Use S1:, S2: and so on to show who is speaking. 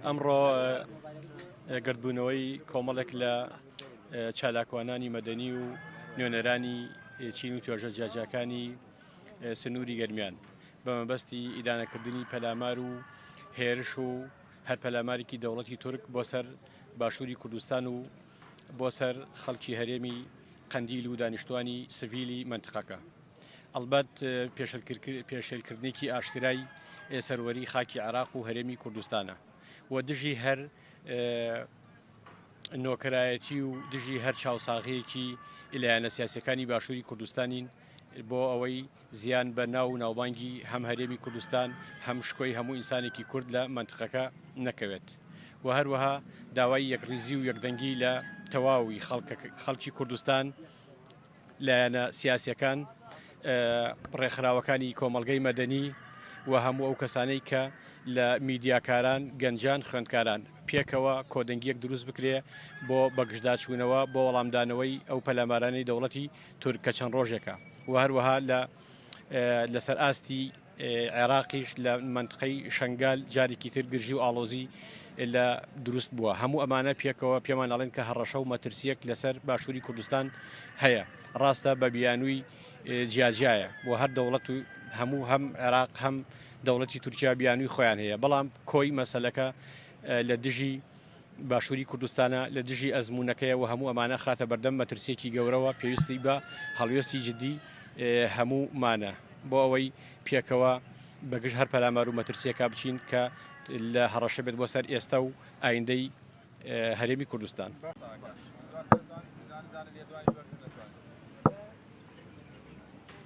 S1: ئەمڕۆ گردبوونەوەی کۆمەڵێک لە چالاکوانانی مەدەنی و نوێنەرانی چین و توێژە جیاجیاکانی سنووری گەرمیان بە مەبەستی ئیدانەکردنی پەلامار و هێرش و هەر پەلامارێکی دەوڵەتی تورک بۆ سەر باشووری کوردستان و بۆ سەر خەڵکی هەرێمی قەندیل و دانیشتوانی سڤیلی مەنتقەکە. ئەڵبەت پێشێلکردنێکی ئاشکرای سەروەری خاکی عێراق و هەرێمی کوردستانە و دژی هەر نۆکەرایەتی و دژی هەر چاوساغیەکی لایەنە سیاسەکانی باشووری کوردستانین بۆ ئەوەی زیان بە ناو و ناوبانگی هەم هەرێمی کوردستان هەم شکۆی هەموو ئینسانێکی کورد لە مەنتقەکە نەکەوێت و هەروەها داوای یەکڕیزی و یەکدەنگی لە تەواوی خەڵکی کوردستان لایەنە سیاسیەکان، ڕێکخراوەکانی کۆمەڵگەی مەدەنی و هەموو ئەو کەسانەی کە لە میدیاکاران، گەنجان، خوێندکاران پێکەوە کۆدەنگیەک دروست بکرێ بۆ بەگژداچوونەوە بۆ وەڵامدانەوەی ئەو پەلامارانەی دەوڵەتی تورک کە چەند ڕۆژێکە و هەروەها لە لەسەر ئاستی عێراقیش لە مەنتقەی شەنگال جارێکی تر گرژی و ئاڵۆزی لە دروست بووە. هەموو ئەمانە پێکەوە پێمان ئەڵێن کە هەڕەشە و مەترسییەک لەسەر باشووری کوردستان هەیە. ڕاستە بە بیانووی جیاجیایە و هەر دەوڵەت و هەموو هەم عێراق هەم دەوڵەتی تورکیا بیانووی خۆیان هەیە، بەڵام کۆی مەسەلەکە لە دژی باشووری کوردستانە، لە دژی ئەزموونەکەیە و هەموو ئەمانە خاتە بەردەم مەترسییەکی گەورەوە، پێویستی بە هەڵوێستی جدی هەموومانە بۆ ئەوەی پێکەوە بەگژ هەر پەلامار و مەترسییەکا بچین کە لە هەڕەشە بێت بۆ سەر ئێستا و ئایندەی هەرێمی کوردستان.